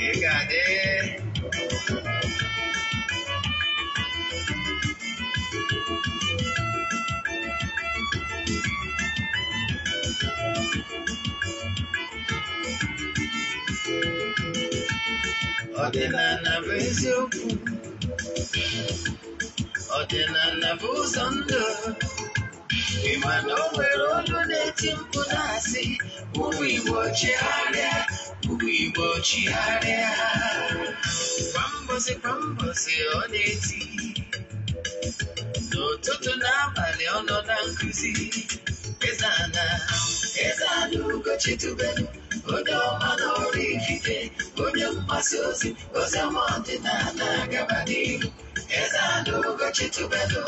Ị ga-adị. Ọdịnala bụ eziokwu. Ọdịnala bụ ụzọ ndụ. Ị ma na o nwere olu na-eti mkpu na-asị, ụmụ Igbo chigharịa, ụmụ Igbo chigharịa. Kwa mbọsị kwa mbọsị ọ na-eti, n'ụtụtụ n'abalị ọ nọ na nkụzi. Eze-Ana, Eze-Ana Ugochi tubelu, onye ọma na Oraifite, onye mgbasa ozi, ozi ọma ọdịnala gaba n'ihu. Eze-Ana Ugochi tubelu,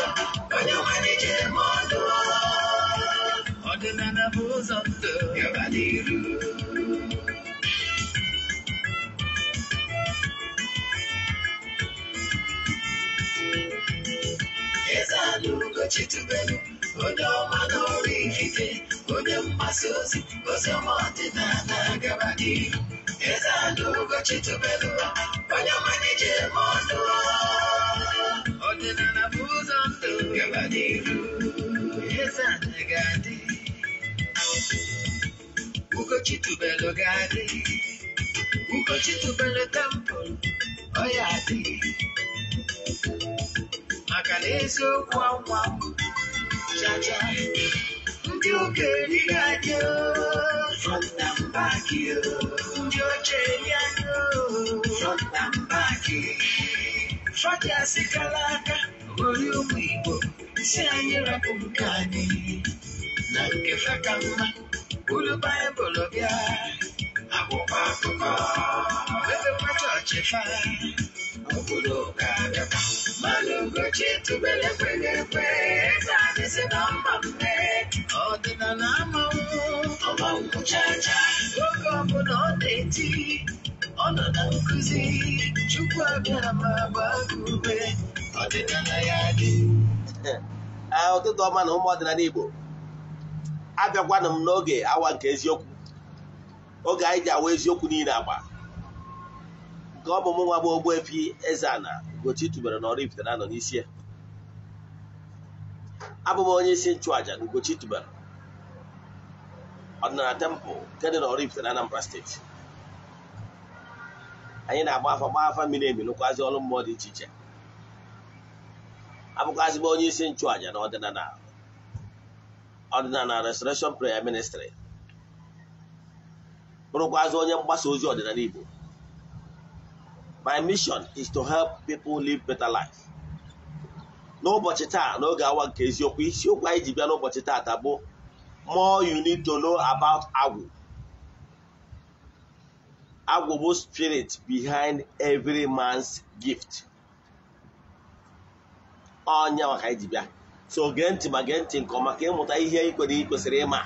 onye nwere ije eme ọnụ. Ọdịnala bụ ụzọ ndụ gaba n'ihu. Eze-Ana Ugochi tubelu, onye ọma na Oraifite, onye mgbasa ozi, ozi ọma ọdịnala gaba n'ihu. Eze-Ana Ugochi tubelu, onye ọma na-eje eme ọnụ. Ọdịnala bụ ụzọ ndụ gaba n'ihu. Eze-Ana ga-adị. Ugochi tubelu ga-adị. Ugochi tubelu temple, ọ ya adị. Maka na eziokwu anwa chacha, ndị ụka erighị anyị o, front and back o, ndị oche eri anyị o, front and back. Fati asịkala aka ghọrọ ụmụ Igbo, si anyị rapụ nke anyị na nke fa ka mma. Buru Baịbụl bịa, akwụkwọ akụkọ, mepekwa chọọchị fa, obodo ụka abịakwa. Mana Ugochi tubelu ekweghị ekwe, eze anyị si na mma mme. Ọdịnala amanwụ, ọmanwụ chacha, oge ọbụla ọ na-eti, ọ nọ na nkụzi, Chukwu abịa ma gbaa gị ume, ọdịnala ya dị. Ụtụtụ ọma na ụmụ ọdịnala Igbo, abịakwanụ m n'oge awa nke eziokwu, oge anyị ji awa eziokwu niile agba. Nke ọ bụ mụ nwa bụ Ogbuefi Eze-Ana Ugochi tubelu na Oraifite na-anọ n'isi ya. Abụ m onye isi nchụaja na Ugochi tubelu ọdịnala temple nke dị na Oraifite na Anambra steeti. Anyị na-agba afa, gbaa afa miri emi, lụkwazị ọrụ mmụọ dị iche iche. Abụkwazị m onye isi nchụaja na ọdịnala Restoration Prayer Ministry, bụrụkwazị onye mgbasa ozi ọdịnala Igbo. My mission is to help people live better life. N'ụbọchị taa, n'oge awa nke eziokwu, isiokwu anyị ji bịa n'ụbọchị taata bụ more you need to know about Agwụ. Agwụ bụ spirit behind every man's gift. Ọnya maka anyị ji bịa. So gee ntị ma gee ntị nke ọma ka ịmụta ihe ị kwesịrị ịma.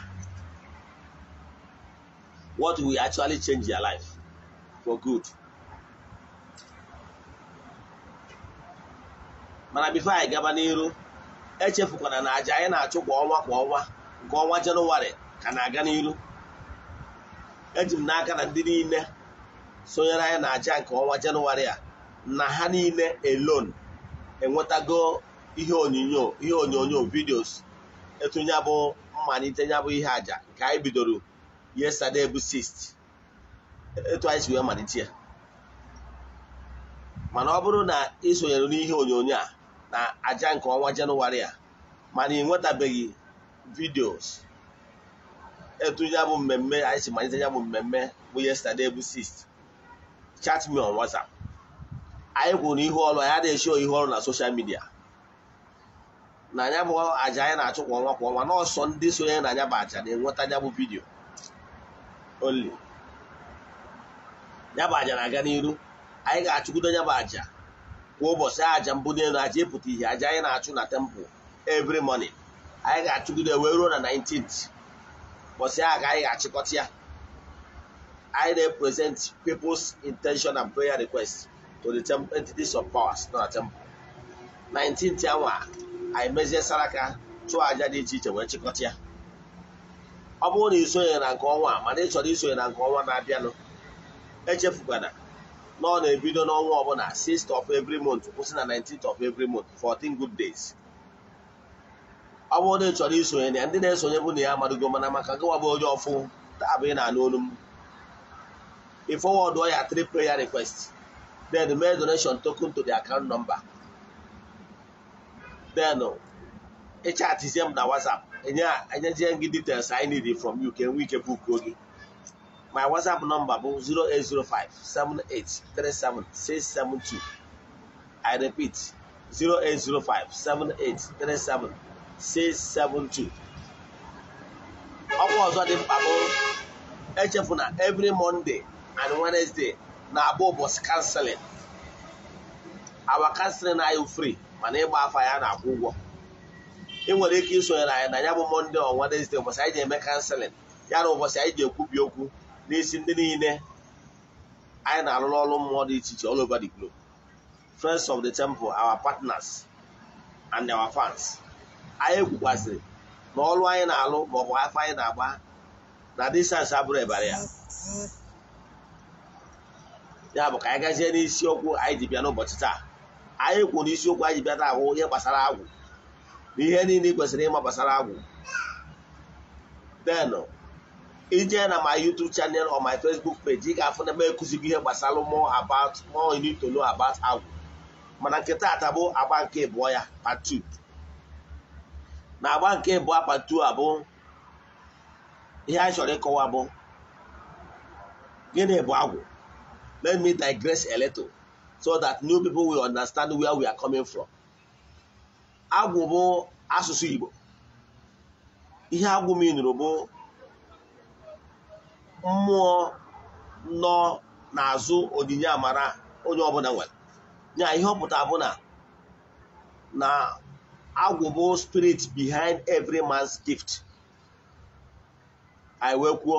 What will actually change your life for good. Mana before anyị gaba n'iru, echefukwana na aja anyị na-achụ kwa ọnwa kwa ọnwa nke ọnwa Jenụwarị ka na-aga n'iru. Eji m n'aka na ndị niile sonyere anyị na aja nke ọnwa Jenụwarị a, na ha niile alone enwetago ihe onyonyo videos etu ya bụ mmalite ya bụ ihe aja nke anyị bidoro yesterday bụ 6th, etu anyị si wee malite ya. Mana ọ bụrụ na ị sonyere n'ihe onyonyo a na aja nke ọnwa Jenụwarị a, mana ị nwetabeghị videos etu ya bụ mmemme anyị si malite ya bụ mmemme bụ yesterday bụ 6th, chat me on WhatsApp. Anyị kwuru ihu ọrụ anyị adịghị esho ihu ọrụ na social media, na anya bụ aja anyị na-achụ kwa ọnwa kwa ọnwa, n'ọsọ ndị sonye na anya bụ aja na-enweta ya bụ vidio only. Ya bụ aja na-aga n'iru. Anyị ga-achụkwudo ya bụ aja kwa ụbọchị, aja mbụ n'elu, aja ịpụta ihe, aja anyị na-achụ na temple every morning. Anyị ga-achụgide wee ruo na 19th ụbọchị ahụ ka anyị ga-achịkọta ya. Anyị na-present people's intention and prayer request to the temple entities of powers nọ na temple. 19th anwa anyị mezie saraka, chụọ aja dị iche iche wee chịkọta ya. Ọ bụrụ na ị sonye na nke ọnwa a, mana ị chọrọ isonye na nke ọnwa na-abịanụ, echefukwana Na ọ na-ebido n'ọnwa ọbụla 6th of every month, kwụsị na 19th of every month, 14 good days. Ọ bụrụ na ị chọrọ isonye na ya, ndị na-esonye bụ na ya amadugo, mana maka gịwa bụ onye ọfụ taa bụ ị na-anụ olu m, ị forward ya three prayer request, then make donation token to the account number, then ị chatizie m na WhatsApp, enyezie gị details I need from you ka enwe ike book gị. My WhatsApp number bụ 0805 7837 672. I repeat, 0805 7837 672. Ọkwa ọzọ dị mkpa bụ, echefuna, every Monday and Wednesday na-abụ ụbọchị counseling. Our counseling anyị free, mana ịgba afa ya na-akwụ ụgwọ. Ị nwere ike isonyere anyị na ya bụ Monday or Wednesday, ụbọchị anyị ji eme counseling, ya na ụbọchị anyị ji ekwubi okwu n'isi ndị niile anyị na-arụrụ ọrụ mmụọ dị iche iche all over the globe, friends of the temple, our partners and our fans. Anyị kwukwasịrị na ọrụ anyị na-alụ maọbụ afọ anyị na-agba na distance abụrụ ịbara ya. Ya bụ, ka anyị gazie n'isiokwu anyị ji bịa n'ụbọchị taa. Anyị kwuru n'isiokwu anyị ji bịa taa ahụ ihe gbasara agwụ na ihe niile ị kwesịrị ịma gbasara agwụ. Then ije na my YouTube channel or my Facebook page, ị ga-afụ na ebe ekụzigo ihe gbasara more about, more you need to know about agwụ. Mana nke taata bụ agba nke abụọ ya, part 2. Na agba nke abụọ, part 2, abụ ihe anyị chọrọ ịkọwa bụ gịnị bụ agwụ. Let me digress a little so that new people will understand where we are coming from. Agwụ bụ asụsụ Igbo. Ihe agwụ minụrụ bụ mmụọ nọ n'azụ onyinye amara onye ọbụla nwere ya. Ihe ọ pụtara bụ na agwụ bụ spirit behind every man's gift. Anyị wee kwuo,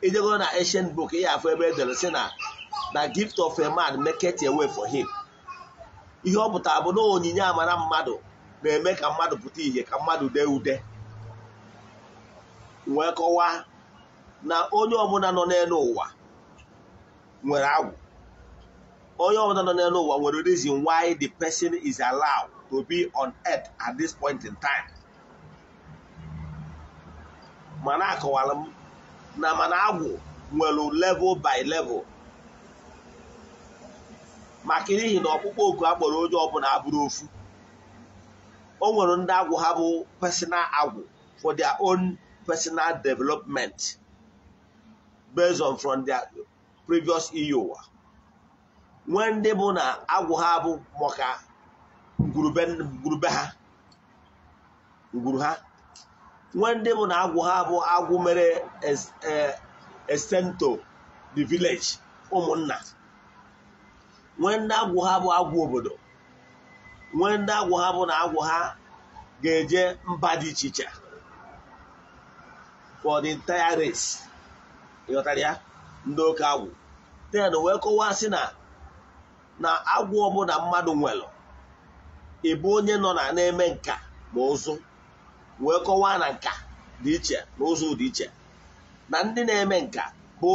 ijego na ancient book, ihe afọ ebe edere sị na gift of a man maketh a way for him. Ihe ọ pụtara bụ na onyinye amara mmadụ na-eme ka mmadụ pụta ìhè, ka mmadụ dee ude. Wee kọwaa na onye ọbụla nọ n'elu ụwa nwere agwụ. Onye ọbụla nọ n'elu ụwa nwere reason why the person is allowed to be on earth at this point in time. Mana akọwara m na mana agwụ nwere level by level, maka n'ihi na ọkpụkpọ oku akpọrọ onye ọbụla abụrụ ofu. O nwere ndị agwụ ha bụ personal agwụ for their own personal development based on from their previous iyi ụwa. Nwee ndị bụ na agwụ ha bụ maka ngwurube ha, ngwuru ha. Nwee ndị bụ na agwụ ha bụ agwụ mere extend to the village, ụmụnna. Nwee ndị agwụ ha bụ agwụ obodo. Nwee ndị agwụ ha bụ na agwụ ha ga-eje mba dị iche iche for the entire race. Ịghọtara ya? Ndị oke agwụ. Then wee kọwaa sị na agwụ ọbụla mmadụ nwere, ịbụ onye nọ na na-eme nka ma ụzụ. Wee kọwaa na nka dị iche na ụzụ dị iche, na ndị na-eme nka bụ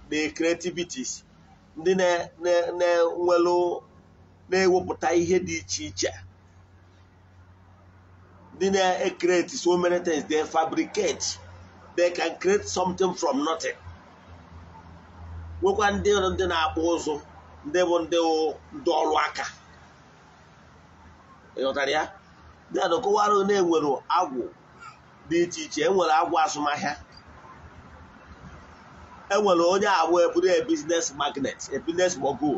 the creativities, ndị na-enwelu na-ewepụta ihe dị iche iche, ndị na-ecreate so many things. They fabricate, they can create something from nothing. Nwekwa ndị na-akpụ ụzụ, ndị bụ ndị ọrụ aka. Ịghọtara ya? Then kọwara na-enwere agwụ dị iche iche. Enwere agwụ azụmahịa. Enwere onye abụ eburu a business magnet, a business mogul.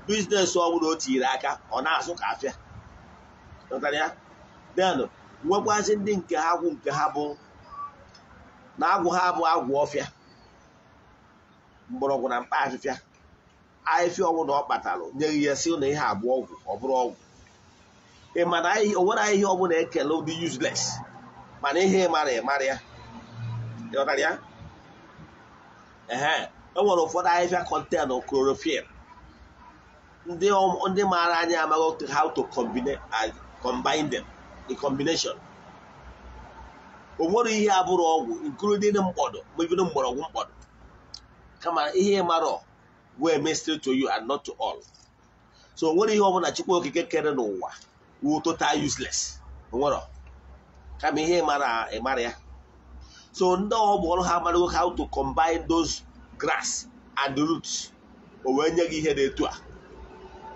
Business ọ bụla o tinyere aka, ọ na-azụ ka afịa. Ịghọtara ya? Then nwekwazi ndị nke ha agwụ nke ha bụ na agwụ ha bụ agwụ ọfịa, mgbọrọgwụ na mkpa afịfịa. Ahịfịa ọbụla ọ kpatalụ nye ya, si na ihe abụọ ọgwụ, ọ bụrụ ọgwụ. Ị ma na o nwere ahịhịa ọbụla ekele dị useless, mana ihe ị mara, ị mara ya. Ịghọtara ya? Ehe, e nwere ụfọdụ ahịhịa contain chlorophyll. Ndị maara anya amaghị how to combine them, the combination. O nwere ihe abụrụ ọgwụ, including mkpọdụ, ma even mgbọrọgwụ mkpọdụ. Kama ihe ị mara were mystery to you and not to all. So nwere ihe ọbụla Chukwu Okike kere n'ụwa wụ total useless. Nwere kama ihe ịmara ya. So ndị ọgbọ ọrụ ha amarago how to combine those grass and the roots. O wee nye gị ihe dị etu a.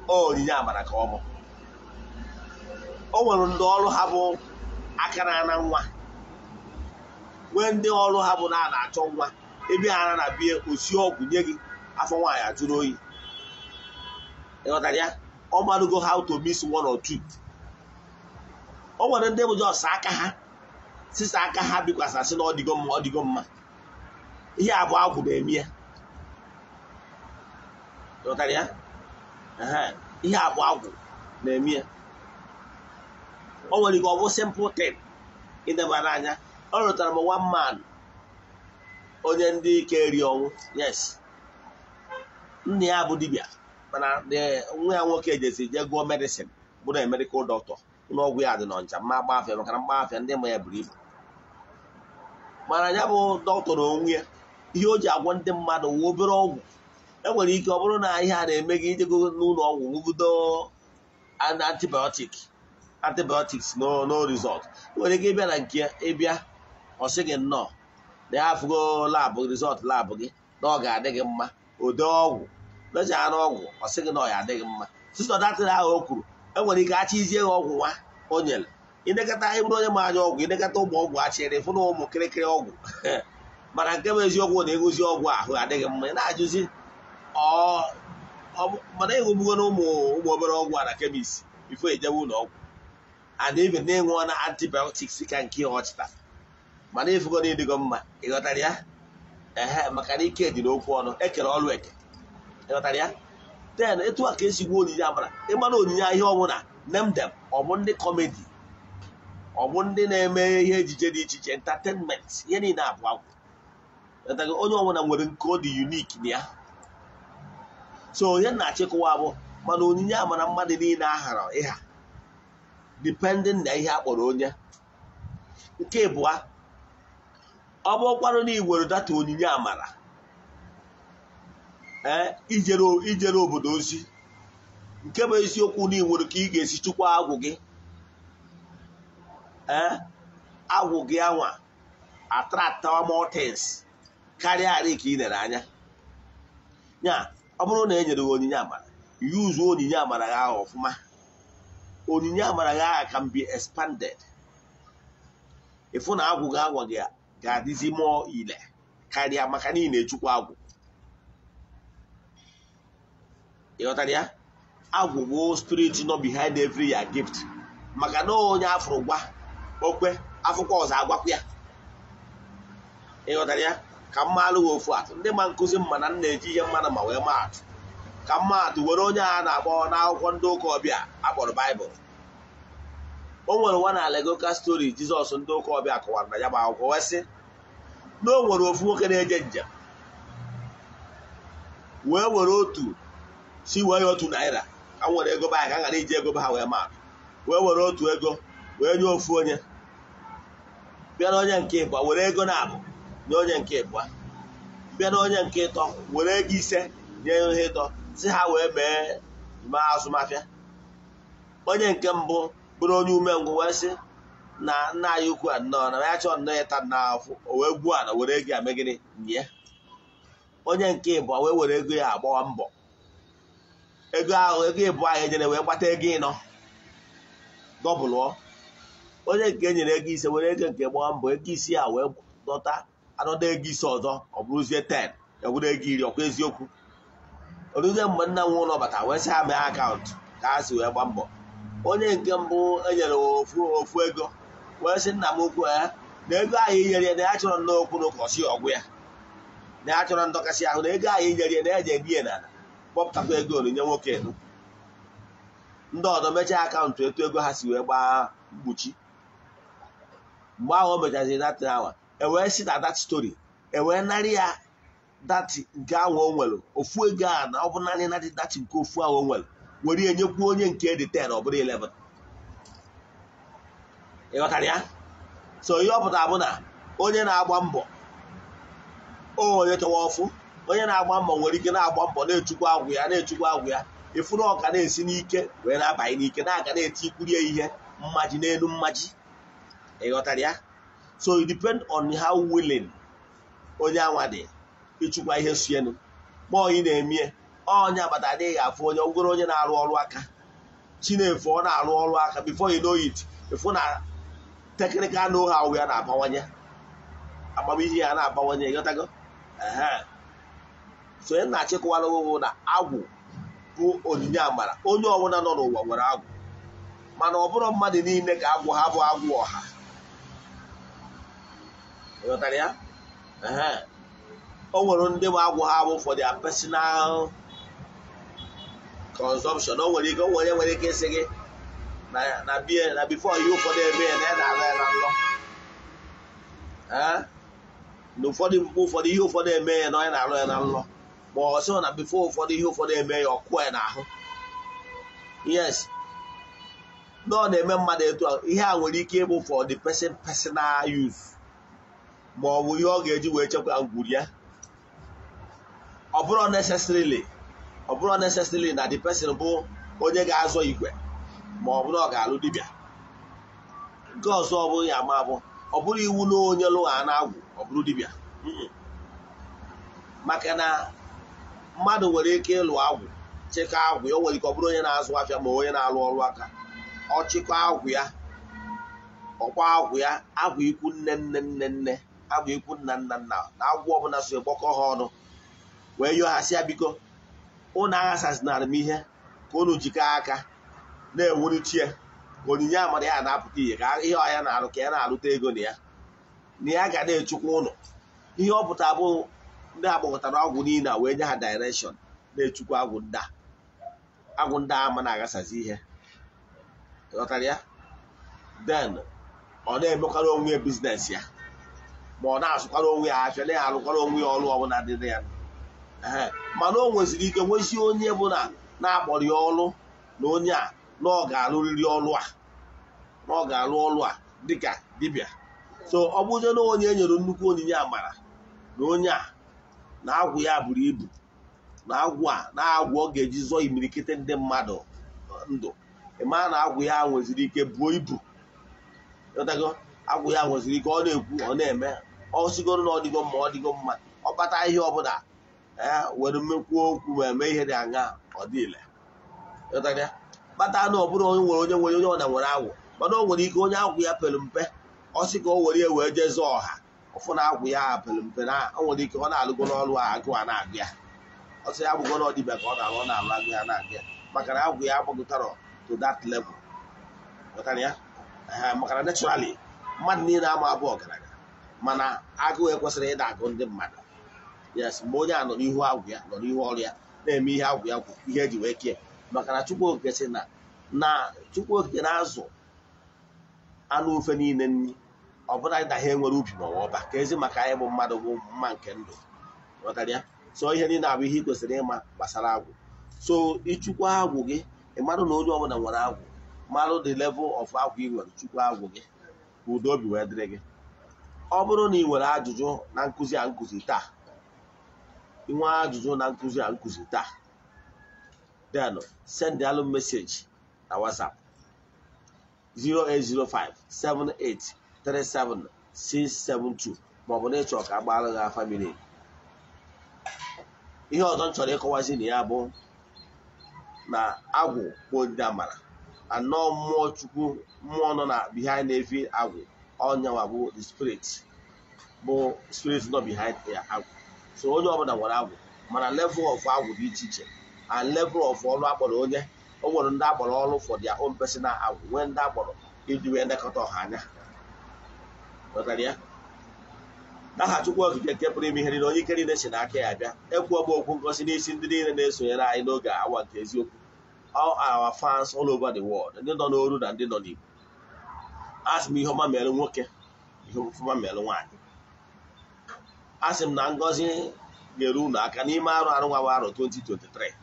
Onyinye amara ka ọ bụ. O nwere ndị ọrụ ha bụ aka na-ana nwa, nwee ndị ọrụ ha bụ na a na-achọ nwa. Ebe ha na bie osi ọgwụ nye gị, afọ nwaanyị ajụrụ oyi. Ịghọtara ya? Ọ marugo how to miss one or two. O nwere ndị bụ jos aka ha sisa aka ha bikwasasị na ọdịgo mma, ọdịgo mma. Ihe abụọ agwụ na-eme ya. Ịghọtara ya? Ihe abụọ agwụ na-eme ya. O nwere ike ọ bụ simple thing ịdebara anya. Ọ rụtara m one man onye ndị ike eri ọnwụ. Yes, nna ya bụ dibịa, mana nwa ya nwoke jesi jee gụọ medicine, bụrụ a medical doctor. Ụlọọgwụ ya dị n'Ọnịcha, mma agba afịa maka na mgba afịa ndị ma ya buru ibu. Mana ya bụ dọkịta na onwe ya, ihe o ji agwọ ndị mmadụ wụ obere ọgwụ. E nwere ike ọ bụrụ na ihe a na-eme gị ijego n'ụlọ ọgwụ ṅụgido antibiotics no result. Nwere ike ịbịa na nke ịbịa ọ sị gị nnọọ na ya afụgo labụ result labụ gị na ọ ga-adị gị mma. Ode ọgwụ mechaa na ọgwụ ọ sị gị na ọ ya adịghị mma. Sisọ datịrị ahụ o kwuru, e nwere ike achịzie gị ọgwụ nwa o nyere. Ịnekọta ịbụrụ onye ma anya ọgwụ, ịnekọta ụmụ ọgwụ achịrị fụ na ụmụ kịrịkịrị ọgwụ. Mana nke bụ eziokwu na ịṅụzi ọgwụ ahụ adịghị mma. Ị na-ajụzi mana ịṅụgbugo na ụmụ obere ọgwụ a na chemist before ejewe ụlọ ọgwụ, and even na-ịṅụọ na antibiotics ka nke ọchịta, mana ịfụgo na ịdịgo mma. Ịghọtara ya? Ehe, maka na ike dị n'okwu ọnụ, ekere ọrụ eke. Ịghọtara ya? Then etu a ka esi gwa onyinye amara. Ịmara onyinye ihe ọbụla name them. Ọ bụ ndị comedy, ọ bụ ndị na-eme ihe ejije dị iche iche, entertainment, ihe niile abụọ agwụ. Onye ọbụla nwere nke ọ dị unique na ya. So onye na-achịkọwa bụ mana onyinye amara mmadụ niile ahara ịha depending na ihe a kpọrọ onye. Nke ịbụa, ọ bụrụkwanụ na ị nwere data onyinye amara ijere obodo ozi, nke bụ eziokwu na ị nwere ka ị ga-esi chukwa agwụ gị, agwụ gị anwa attract more things karịa arị ka ị lere anya. Ya ọ bụrụ na e nyere gị onyinye amara, yuzu onyinye amara gị ahụ ọfụma. Onyinye amara gị ahụ can be expanded. Ịfụ na agwụ gị anwa gị ga-adịzi more ile karịa maka na ị na-echukwa agwụ. Ịghọtara ya? Agwụ bụ spirit nọ behind every your gift. Maka na onye afụrụ gwa okwe afụkwa ọzọ agwakwa ya. Ịghọtara ya? Ka mma alụghị ofu atụ. Ndị ma nkụzi mma na nna eji ihe mmadụ ma wee maa atụ. Ka mma atụ were onye a na-akpọ n'akwụkwọ ndị ụka ọbịa akpọrọ Baịbụl. O nwere nwa na Alegoka story Jizọs ndị ụka ọbịa kọwara na ya bụ akwụkwọ wee sị na o nwere ofu nwoke na-eje njem wee were otu si wee ya otu naira ka nwere ego be ka ghara iji ego be ha wee maa atụ, wee were otu ego wee nye ofu onye, bịa na onye nke ịbụa were ego na-abụ nye onye nke ịbụa, bịa na onye nke ịtọ were ego ise nye ihe ịtọ, si ha wee mee ma azụmahịa. Onye nke mbụ bụrụ onye umengwụ wee sị na nna anyị ukwu a nnọọ na ya chọọ nnọọ ịta nna afụ, o wee gwuo ala were ego ya mee gịnị nye. Onye nke ịbụa wee were ego ya agbawa mbọ, ego ahụ ego ịbụa ahụ enyere wee gbata ego ịnọ dọbụlụọ. Onye nke enyere ego ise were ego nke gbawa mbọ, ego isi a wee dọta anọda ego ise ọzọ, ọ bụrụzie 10, ya bụrụ ego 10. Ọkwa eziokwu. Oruzie mgbe nna nwe ụlọ bata wee sị ha mee akaụntụ ka ha si wee gba mbọ. Onye nke mbụ enyere ofu ego wee sị nna m ukwu ya na ego ahụ inyere ya na ya chọrọ nnọọ okwu na ụka ọsị ọgwụ ya, na ya chọrọ ndọkasị ahụ, na ego ahụ inyere ya na ya ji edi ya n'ala, kpọpụtakwa ego onyinye nwoke elu. Ndị ọzọ mechaa akaụntụ etu ego ha si wee gbaa mkpuchi. Mgbe ahụ o mechaziri dat awa, e wee si na that story e wee narị ya dat nke ahụ o nwere ofu ego a, na ọ bụ naanị narị dat nke ofu ahụ o nwere were ya nyekwu onye nke dị 10 ọ bụrụ 11. Ịghọtara ya? So ihe ọ pụtara bụ na onye na-agba mbọ onye chọwa ọfụ, Onye na-agba mbọ nwere ike na-agba mbọ na-echukwa agwụ ya, na-echukwa agwụ ya, ịfụ na ọka na-esi n'ike wee na-abanye n'ike, na-aga na-etikwurie ihe mmaji n'elu mmaji. Ị ghọtara ya? So it depend on how willing onye anwa dị ịchụkwa ihe sienu. Ma onye na-emie onye agbata adịghị afụ onye ogoro onye na-arụ ọrụ aka chinefu, ọ na-arụ ọrụ aka, before you know it, ịfụ na technical know-how ya na-abawanye, amamihe ya na-abawanye. Ịghọtago? Ehe, so onye na-achịkọwara ụgwụ na agwụ bụ onyinye amara. Onye ọbụla nọ n'ụwa nwere agwụ, mana ọ bụrụ mmadụ niile ka agwụ ha bụ agwụ ọha. Ịghọtara ya? Ehe, o nwere ndị bụ agwụ ha bụ for their personal consumption. O nwere ike, o nwere nwere ike ịsị gị na bie na before ihe ụfọdụ eme ya na ya na-alụ ya na nlọ. Ee, na ụfọdụ mgbe ụfọdụ ihe ụfọdụ eme ya na onye na-alụ ya na nlọ, ma ọ sị na before ụfọdụ ihe ụfọdụ eme ya, ọkụọ ya n'ahụ. Yes, na ọ na-eme mmadụ etu a. Ihe a nwere ike ịbụ for the person personal use, ma ọ bụ ihe ọ ga-eji wee chekwa ngwuri ya. Ọ bụrụ necessarily na the person bụ onye ga-azọ igwe, ma ọ bụ na ọ ga-alụ dibịa. Nke ọzọ, ọ bụghị ama bụ ọ bụrụ iwu na onye lụgha na-agwụ ọ bụrụ dibịa. Maka na mmadụ nwere ike ịlụ agwụ, chịkọ agwụ ya. O nwere ike ọ bụrụ onye na-azụ afịa ma onye na-alụ ọrụ aka. Ọ chịkọ agwụ ya, ọkwa agwụ ya, agwụ ikwu nne nne nne nne, agwụ ikwu nna nna nna, na agwụ ọbụla so gbakọ ha ọnụ wee yọọ ha, sị ya, biko, ụnụ aghasazinara m ihe, ka unu jikọọ aka na-ewulite ya, ka onyinye amara ya na-apụta ihe, ka ihe ọya na-arụ, ka ya na-alụta ego na ya, na ya ga na-echukwa ụnụ. Ihe ọ pụta bụ ndị agbakọtara ọgwụ niile a wee nye ha direction na-echukwa agwụ ndị a, agwụ ndị ama na-aghasazi ihe. Ghọtara ya? Then ọ na-emekwara onwe ya business ya, ma ọ na-azụkwara onwe ya afịa, na-arụkwara onwe ya ọrụ ọbụla dịrị ya. Ee, mana o nweziri ike nwezi onye bụ na na-akpọrọ ya ọrụ, na onye a na ọ ga-alụrịrị ọrụ a, na ọ ga-alụ ọrụ a dịka dibịa. So ọ bụzie na onye e nyere nnukwu onyinye amara, na onye a na agwụ ya buru ibu, na agwụ a na agwụ ọ ga-eji zọọ imirikiti ndị mmadụ ndụ, ị mara na agwụ ya nweziri ike buo ibu. Ịghọtago? Agwụ ya nweziri ike ọ na-ekwu, ọ na-eme, ọ sigoro na ọ dịgo mma, ọ dịgo mma, ọ kpata ihe ọbụla, ee, were mmekwuo okwu ma eme ihe dị aṅa, ọ dị ile. Ịghọtara ya? Kpata na ọ bụrụ onye nwere, onye nwere, onye ọna nwere agwụ, mana o nwere ike onye agwụ ya pere mpe, ọ sị ka o were ya wee jee zọọ ọha, ọfụ na agwụ ya pere mpe, na o nwere ike ọ na-alụgo n'ọrụ a, agụụ a na-agụ ya. Ọ sị ya bụgo na ọdịbịa ka ọ na-alụ, ọ na-alụ, agụ ya na-agụ ya, maka na agwụ ya agbagotara to that level. Ghọtara ya? Ee, maka na naturally mmadụ niile ama abụ ọgaranya, mana agụụ ekwesịrị ịda agụ ndị mmadụ. Yes, mgbe onye a nọ n'ihu agwụ ya, nọ n'ihu ọrụ ya, na-eme ihe agwụ ya kwuru, ihe eji wee kee, maka na Chukwu Okike sị na Chukwu Okike na-azụ anụ ufe niile nri, ọ bụla na ha enwere ubi ma ọ bụ ọba, ka ezi maka anyị bụ mmadụ bụ mma nke ndụ. Ghọtara ya? So ihe niile abụ ihe ị kwesịrị ịma gbasara agwụ. So ịchukwa agwụ gị, ị marụ na onye ọbụla nwere agwụ, marụ the level of agwụ ị nwere, chukwa agwụ gị ka udo obi wee dịrị gị. Ọ bụrụ na ị nwere ajụjụ na nkụzi a nkụzi taa, inwe ajụjụ na nkụzi a nkụzi taa, then send alụ message na WhatsApp 0805 78 37 672, maọbụ na ịchọ ka agbaara gị afa miri emi. Ihe ọzọ m chọrọ ịkọwazi na ya bụ na agwụ bụ ndị amara anọ, mmụọ Chukwu, mmụọ nọ na behind every agwụ. Ọnyanwa bụ the spirit, bụ spirit nọ behind ya agwụ. So onye ọbụla nwere agwụ, mana level of agwụ dị iche iche and level of ọrụ akpọrọ onye. O nwere ndị akpọrọ ọrụ for their own personal agwụ, nwee ndị akpọrọ iji wee lekọta ọha anya. Ghọtara ya? N'aha Chukwu Okike nke pụrụ ime ihe niile, onye ike niile si n'aka ya bịa, ekwuo m okwu ngosi n'isi ndị niile na-esonyere anyị n'oge awa nke eziokwu, all our fans all over the world, ndị nọ n'oru na ndị nọ n'Igbo. Asị m, ihe ọma mere nwoke, ihe ọma mere nwaanyị. Asị m na ngọzi ga-eru unu aka n'ime arụ arụ nwa arụ 2023,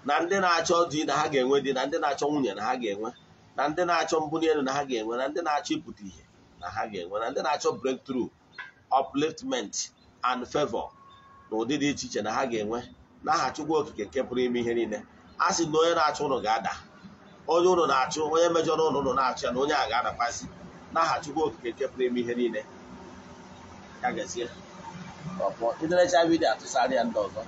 na ndị na-achọ di na ha ga-enwe di, na ndị na-achọ nwunye na ha ga-enwe, na ndị na-achọ mbuli elu na ha ga-enwe, na ndị na-achọ ịpụta ihe na ha ga-enwe, na ndị na-achọ breakthrough, upliftment and favor. na ụdị dị iche iche na ha ga-enwe n'aha Chukwu Okike nke pụrụ ime ihe niile. A sị na onye na-achụ ụnụ ga-ada, onye ụnụ na-achụ, onye mejọrọ ụnụ ụnụ na-achụ ya, na onye a ga-adakwasị n'aha Chukwu Okike nke pụrụ ime ihe niile. Ya gazie. Ọ pụọ iderecha vidiyo atụsara ya ndị ọzọ.